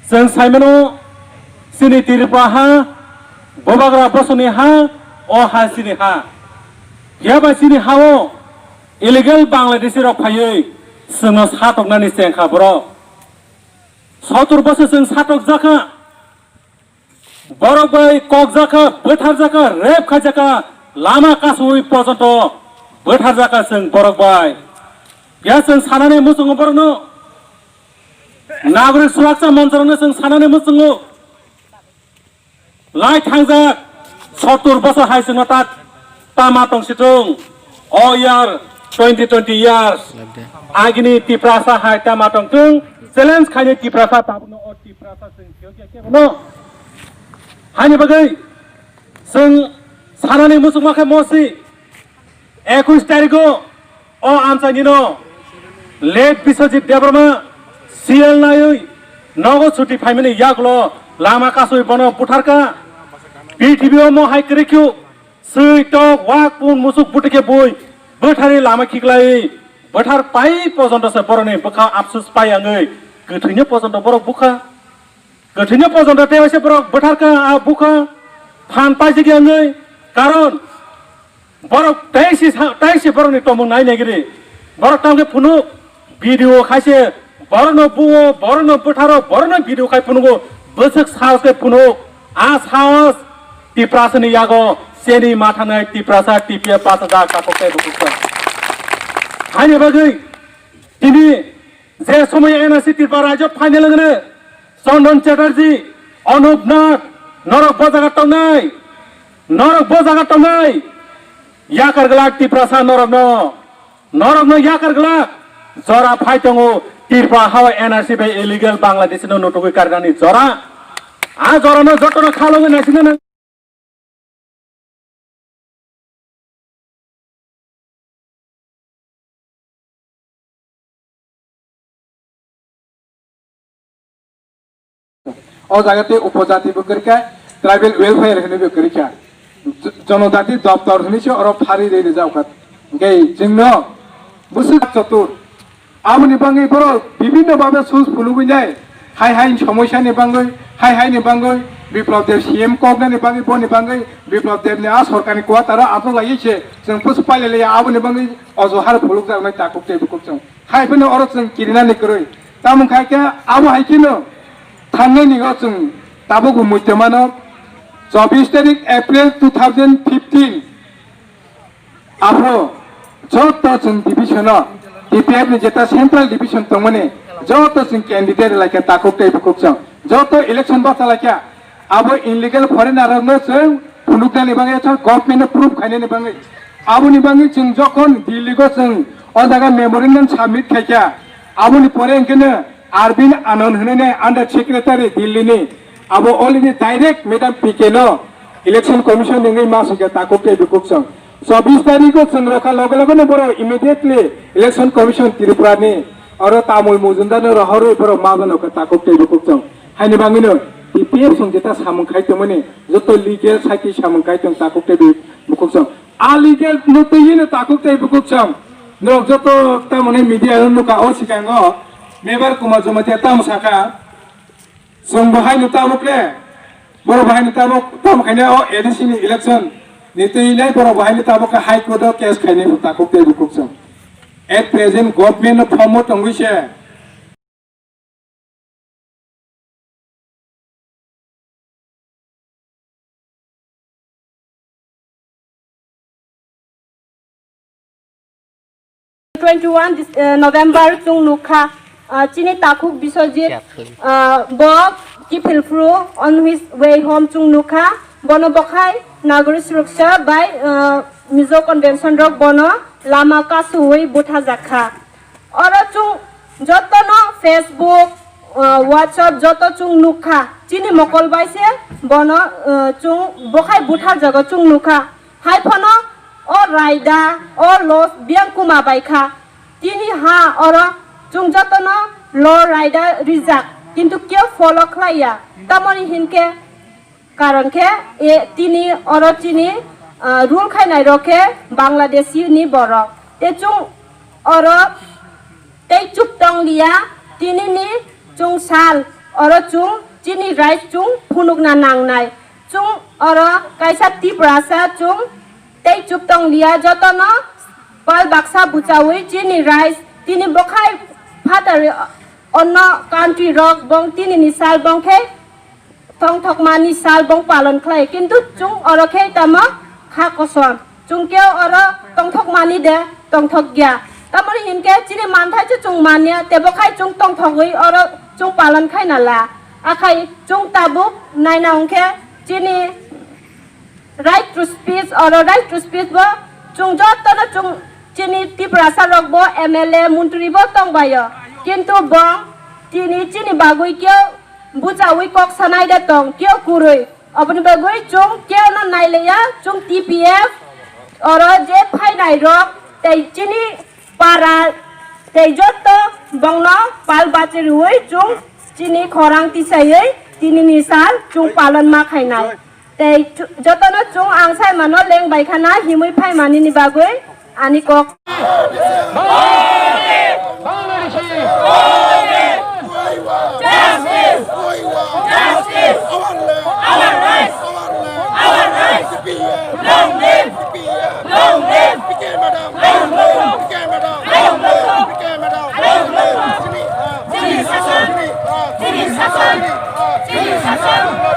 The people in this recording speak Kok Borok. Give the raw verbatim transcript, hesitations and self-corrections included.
Chwng saimano chini Tripura ha, Bubagra bosongni ha, o ha chini ha. Phiya bai chini ha-o illegal Bangladeshi rok phaiwi chwngno satoknani chengkha borok. Sotor bosor chwng satokjakha. Borok bai kokjakha, bwtharjakha, rape khaijakha, lama kasui porjonto bwtharjakha chwng borok bai. Phiya chwng sanani muchungo borokno, Nagorik Suraksa Monchorokno chwng sanani muchungo. Lai thangjak sottur bosor hai chwngno ta tama tong situng. O year twenty twenty years. Agini Tiprasa hai tama tong tung. Challenge khaini Tiprasa tabukno o Tiprasa chwng phiyokya kebono. Haini bagwi chwng sanani muchungma khe mosi. Ekush tarigo o amchainino late Biswajit Debbarma C L naiwi nogo chuti phaimani yagulo lama kasui bono butharkha. P T B o mo hai kwrwikhu swi tok wak pun musuk buti khe bui bwthari lama khiklai bwthar pai pojonto se boroni bwkha apsus pai angwi kwthwino pojonto borok bukha. Kwthwino pojonto tei waisa borok bwtharkha, a bukha, phan paijak yangwi, karon borok tei si sa-, tei si borokni tongmung nai naigiri. Borok tamkhe phunuk, video khaise, borokno buo, borokno bwtharo, borokno video khai phunugo, bwswk sahos khe phunuk, a sahos Tiprasani yago, chini mathanai Tiprasa T P F bachajak takhuk tei bukhuk. Haini bagwi tini je somoy N R C Tripura rajyo phainai lagano, Chandan Chatterjee, Anup Nath, norok bo jaga tongnai, norok bo jaga tongnai, yakar glak Tiprasa norokno, norokno yakar glak, jora phai tongo, Tripura hao N R C bai illegal Bangladesh no nutugwi karnani jora, a jora no jotono khalogwi naisingna nang. O jaga tei upojati bo kwrwikha, tribal welfare hinwi bo kwrwikha. J-, jonojati doptor hinwi se oro phari rwi rijak kha. Hwnkhe chwngno bwswk chotur. Aboni bagwi borok bibhinno bhabe sus phunugwi nai, hai hai somosyani bagwi, hai hai ni bagwi, Biplab Deb C M koknani bagwi, boni bagwi Biplab Debni a sorkarni kwataro atok laiwi se chwng pusu pailai laiya, aboni bagwi ojohar phulukjaknai takhuk tei bukhuk chwng. Hai phano oro chwng kirinani kwrwi. Tamo khai khe abo hai kheno thangnai ni o chwng tabuk bo muitu mano, chobbish tarik April two thousand fifteen. Aphuru joto chwng division-o, D P F ni jeta central division tongmani joto chwng candidate laikha takhuk tei bukhuk chwng. Joto election bacha laikha. Abo illegal foreigner rokno chwng phunuknani bagwi chwng government-no proof khainani bagwi. Aboni bagwi chwng jokhon Delhi-o chwng o jaga memorandum submit khaikha, aboni pore hwnkhe no Arvind Anand hwnwi nai under secretary Delhi ni, abo already direct Madam P K no election commission ni wngwi ma sokya takhuk tei bukhuk chwng. Chobbish tarikh o chwng rokha loge loge no borok immediately election commission Tripura ni oro Tamul Mujumdar no rohorwi borok ma jano kha takhuk tei bukhuk chwng. Haini bagwi no T P F chwng jeta samung khai tongmani joto legal side samung khai tong takhuk tei bukhuk chwng. A legal no twi no takhuk tei bukhuk chwng. Norok joto tamoni media no nukha o swkango Mebar Kumar Jamatia tamo sakha. Chwng bo haino tabuk le, borok bo haino tabuk, tabuk khaina o A D C ni election ni twi nai borok bo haino tabuk khe High Court o case khainai bo takhuk tei bukhuk chwng. At present government no form o tongwi se. Twenty one November chwng nukha, ah, chini takhuk Biswajit, ah, bo kiphil phuru on his way home chwng nukha, bono bokhai Nagori Suroksha bai, ah, Mizo Convention rok bono lama kasuwi buthajakha. Oro chwng jotono Facebook, ah, WhatsApp joto chwng nukha. Chini mokol bai se bono, ah, chwng bokhai butharjago chwng nukha. Hai phano o raida, o loss biyang kuma bai kha. Tini ha oro chwng jotono lo raida rijak, kintu keo follow khlaiya. Tamoni hinkhe karon khe e tini oro chini, ah, rule khainai rok khe Bangladeshi ni borok. Te chwng oro tei chuk tong liya, tini ni chwng sal oro chwng chini rights chwng phunukna nangnai. Chwng oro kaisa Tiprasa chwng tei chuptong liya, jotono pal baksa buchawi chini rights tini bokhai phatari onno country rok bong tini ni sal bong khe tongthokmani sal bong palon khlai, kintu chwng oro khe tamo kha koson. Chwng khe oro tongthokmani de tongthok ya. Tamoni hinkhe chini manthai se chwng manya, tebo khai chwng tongthogwi oro chwng palon khai na la. Akhai chwng tabuk naina hwnkhe chini right to speech, oro right to speech bo chwng jotono chwng chini Tiprasa rok bo M L A, montri bo tongbaio, kintu bong tini chini bagwi khe buchawi kok sanai de tong, khe kwrwi. Oboni bagwi chwng khe no naileya, chwng T P F oro je phainai rok tei chini para tei joto bongno pal bachi rwui chwng chini khorang tisaiwi tini ni sal chwng palon ma khainai. Tei chu-, jotono chwng ang sai mano leng bai khana himwi phai mani ni bagwi ani kok. Justice! Justice! Our land! Our rights! Our land! Our rights! Long live! Long live! P K madam! Long live! P K madam! Long live! P K madam! Long live! Chini, ah, chini sasana! Chini sasana! Chini sasana!